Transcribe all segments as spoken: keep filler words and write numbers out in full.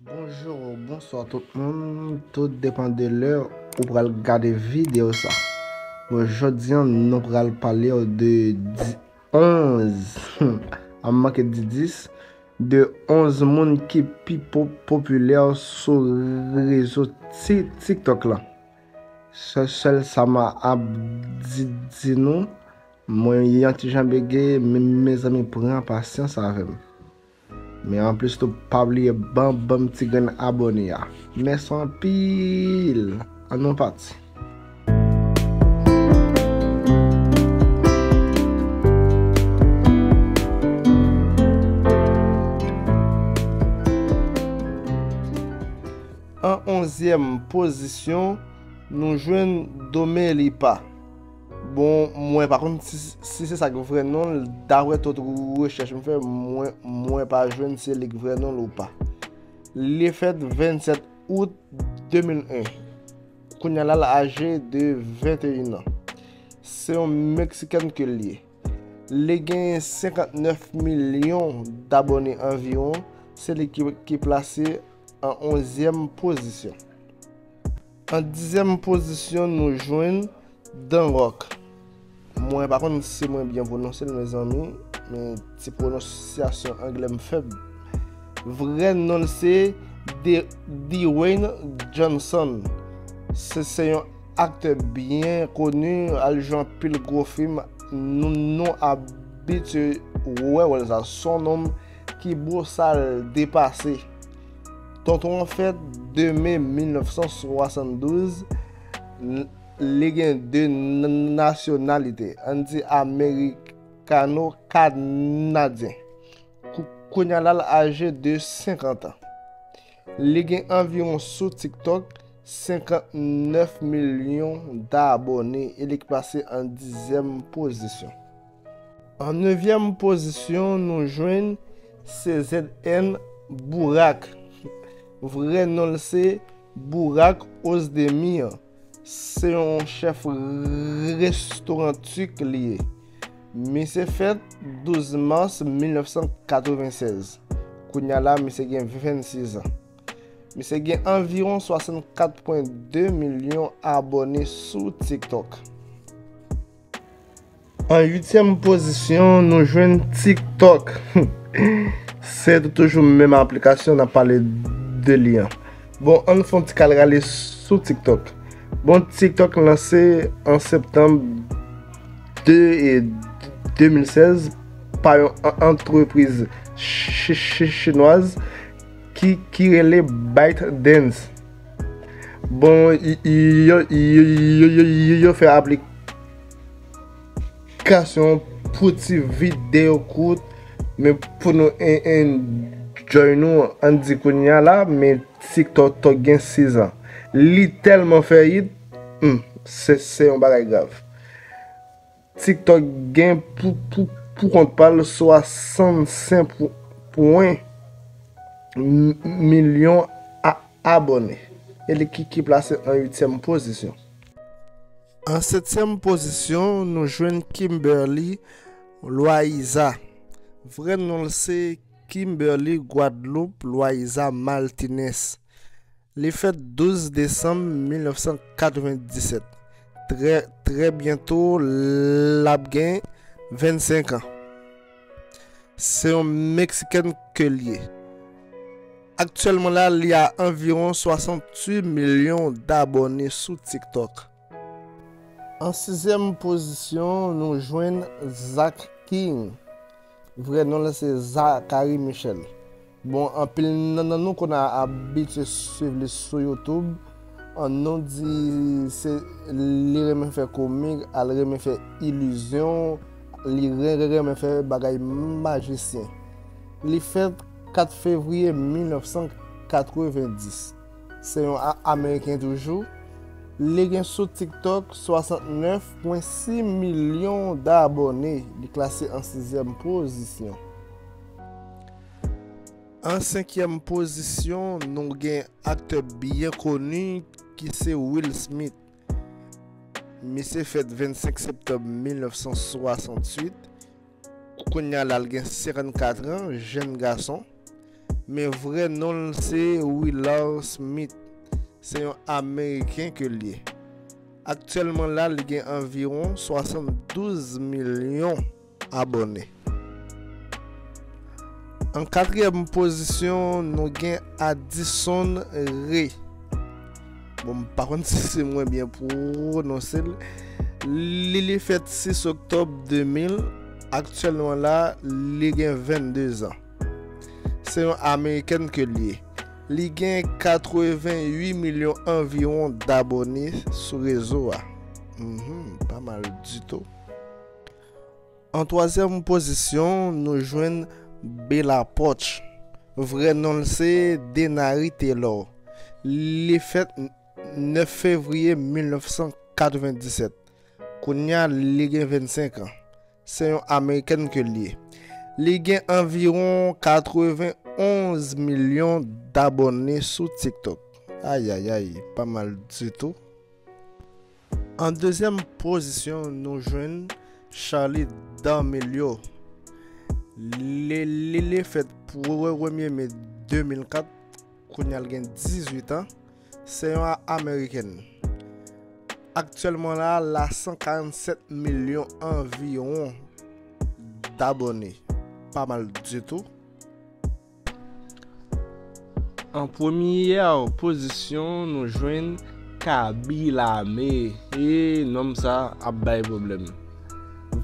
Bonjou, bonswa tout moun, tout depann de lè ou pral gade videyo sa. Bon, jodi a nou pral pale w de di- onz, m manke di dis, de onz moun ki pi po- popilè sou rezo Ti- TikTok la. Sèl, sèl sa m ap di, di nou, mwen yon ti jan bege, men mezanmi pran pasyans avè m. Men anplis tou, pa bliye ban, ban m ti grenn abòne a. Mèsi anpil. Ann nou pati. An onzyèm pozisyon, nou jwenn Dome Lipa. Bon, mwen pa konn si, si se sa k vrè non l, daprè tout rechèch m fè, mwen, mwen pa jwenn se li k vrè non l ou pa. Li fèt vennsèt out de mil en. Kounye a la, l aje de venteyen an. Se yon Meksikèn ke l ye. Li gen senkantnèf milyon dabòne anviwon. Se li ki, ki plase an onzyèm pozisyon. An dizyèm pozisyon, nou jwenn Dan Rock. Mwen pa konn si mwen byen pwononse l, mezanmi, men ti pwononsyasyon anglè m fèb. Vrè non l se De- Dwayne Johnson. Se, se yon aktè byen koni, al jwe anpil gwo fim, nou, nou abitye wè wòl sa. Se yon nonm ki bosal depase. Tonton an fèt de me mil nèf san swasanndouz, l- li gen de n- nasyonalite, ann di amerikano-kanadyen. Kou- kounye a la, l aje de senkant an. Li gen anviwon sou TikTok senkantnèf milyon dabòne e li k plase an dizyèm pozisyon. An nevyèm pozisyon, nou jwenn C Z N Bourak. Vrè non l se Bourak Ozdemir. Se yon chèf restoran tik li ye. Misye fèt douz mas mil nèf san katrevennsèz. Kounye a la, misye gen vennsis an. Misye gen anviwon swasannkat pwen de milyon abòne sou TikTok. An uityèm pozisyon, nou jwenn TikTok. Se toujou menm aplikasyon n ap pale de li an. Bon, ann fè yon ti kal rale sou TikTok. Bon, TikTok lanse an septanm de, e, de mil sèz pa yon an- antrepriz chi- chi- chinwaz ki, ki rele ByteDance. Bon, y- y- yo, yo, yo, yo, yo, yo fè aplikasyon pou ti videyo kout, men pou nou en- enjoy nou, ann di kounye a la, men TikTok gen sis an. Li tèlman fè it, hmm, se, se yon bagay grav. TikTok gen pou, pou, pou kont pa l swasannsenk pwen milyon a- abòne. E li ki, ki plase an uityèm pozisyon. An setyèm pozisyon, nou jwenn Kimberly Loaiza. Vrè non l se Kimberly Guadeloupe Loaiza Martinez. Li fèt douz desanm mil nèf san katrevenndisèt. Trè, trè byento, l ap gen vennsenk an. Se yon Meksikèn ke l ye. Aktyèlman la, li a anviwon swasanntuit milyon dabòne sou TikTok. An sizyèm pozisyon, nou jwenn Zach King. Vrè non l se Zachary Michel. Bon, anpil nan, nan nou konn a- abitye swiv li sou YouTube. An nou di se li renmen fè komik, al renmen fè ilizyon, li ren- ren- renmen fè bagay majisyen. Li fèt kat fevriye mil nèf san katrevenndis. Se yon a- Ameriken toujou. Li gen sou TikTok swasantnèf pwen sis milyon dabòne. Li klase an sizyèm pozisyon. An senkyèm pozisyon, nou gen aktè byen koni ki se Will Smith. Misye fèt vennsenk septanm mil nèf san swasanntuit. Kounye a la, l gen senkannkat an, jèn gason. Men vrè non l se Willard Smith. Se yon Ameriken ke l ye. Aktyèlman la, li gen anviwon swasanndouz milyon abòne. An katriyèm pozisyon, nou gen Addison Rae. Bon, m pa konn si se mwen byen pwononse l. Li, li fèt sis oktòb de mil. Aktyèlman la, li gen venndezan. Se yon Amerikèn ke l ye. Li gen katrevenwit milyon anviwon dabòne sou rezo a. Mhm, pa mal ditou. An twazyèm pozisyon, nou jwenn Bella Poarch. Vrè non l se Denari Taylor. Li fèt nèf fevriye mil nèf san katrevenndisèt. Kounye a, li gen vennsenk an. Se yon Amerikèn ke l ye. Li gen anviwon katrevenwonz milyon dabòne sou TikTok. Ayayay, pa mal ditou. An dezyèm pozisyon, nou jwenn Charli D'Amelio. Li, li, li fèt premye me de mil kat, kounye a l gen dizuit an. Se yon Amerikèn. Aktyèlman la, l a san karannsèt milyon anviwon dabòne. Pa mal ditou. An premyè pozisyon, nou jwenn Khaby Lame. E nonm sa ap bay pwoblèm.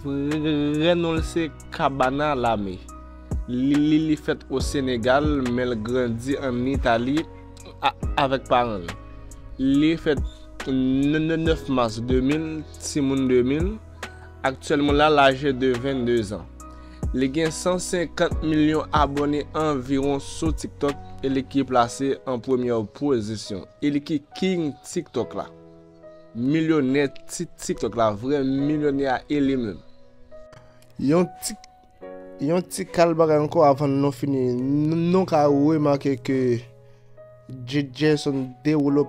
Vrè non l se Kabana Lame. Li, li, li fèt o Senegal, men l grandi ann Itali a, avèk paran l. Li fèt n, n, nèf mas de mil, timoun de mil. Aktyèlman la, l aje de venndezan. Li gen san senkant milyon abòne anviwon sou TikTok e li ki plase an premyè pozisyon. E li ki king TikTok la. Milyonè Ti, TikTok la, vrè milyonè a e li menm. Yon ti, yon ti kal bagay ankò avan nou fini. Nou, nou ka remake ke J-, Jason Derulo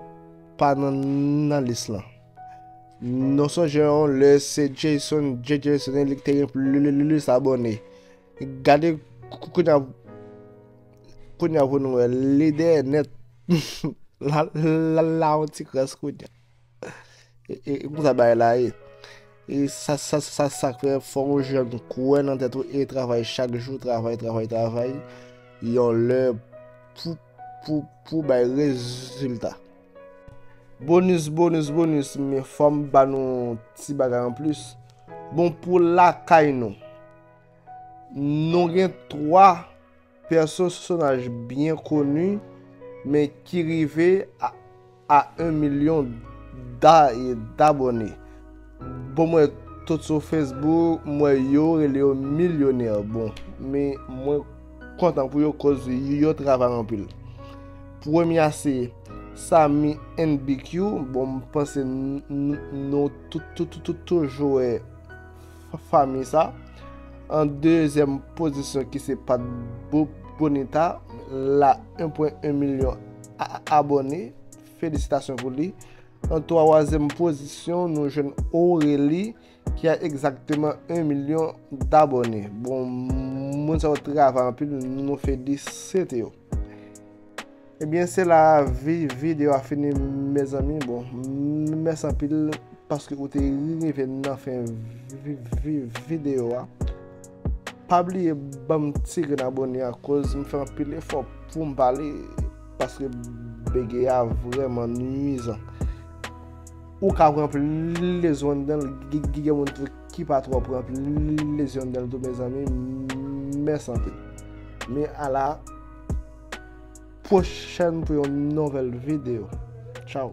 pa nan, nan lis lan. Nou sonje yon lè se Jason, J-, Jason li te gen pli, pli, plis abòne. Gade kou-, kounye a, kounye a pou nou wè, li dèyè nèt. La, la, la, yon ti kras kounye a. E, e, e konsa bagay la ye. E sa, sa, sa, sa k fè fò yon jèn kwè nan tèt ou e travay chak jou, travay, travay, travay. Yon lè pou, pou, pou bay rezilta. Bonis, bonis, bonis, men fò m ba nou ti bagay anplis. Bon, pou lakay nou, nou gen twa pèsonaj byen koni, men ki rive a, a en milyon da, dabòne. Bon, m wè tout sou Facebook, m wè yo rele yo milyonè. Bon, men mwen kontan pou yo, koz yo travay anpil. Premye a se Sami N B Q. Bon, m panse n, n, nou tou, tou, tou, tou, toujou wè f, fami sa. An dezyèm pozisyon ki se Pat Bo, Bonita, la en pwen en milyon a, a, abòne. Felisitasyon pou li. An twazyèm pozisyon, nou jwenn Aurélie, ki a egzakteman en milyon dabòne. Bon, moun sa yo travay anpil, nou felisite yo. Ebyen, se la vi, videyo a fini, mezanmi. Bon, m, mèsi anpil paske ou te rive nan fen vi, vi, videyo a. Pa bliye ban m ti grenn abòne akoz m fè anpil efò pou m pale, paske bege a vrèman nwizan. Ou ka pran plezi anndan l, gen, gen, gen moun tou ki pa twò pran plezi anndan l tou, mezanmi. Mèsi anpil. Men a la pwochèn pou yon nouvèl videyo. Tchaw.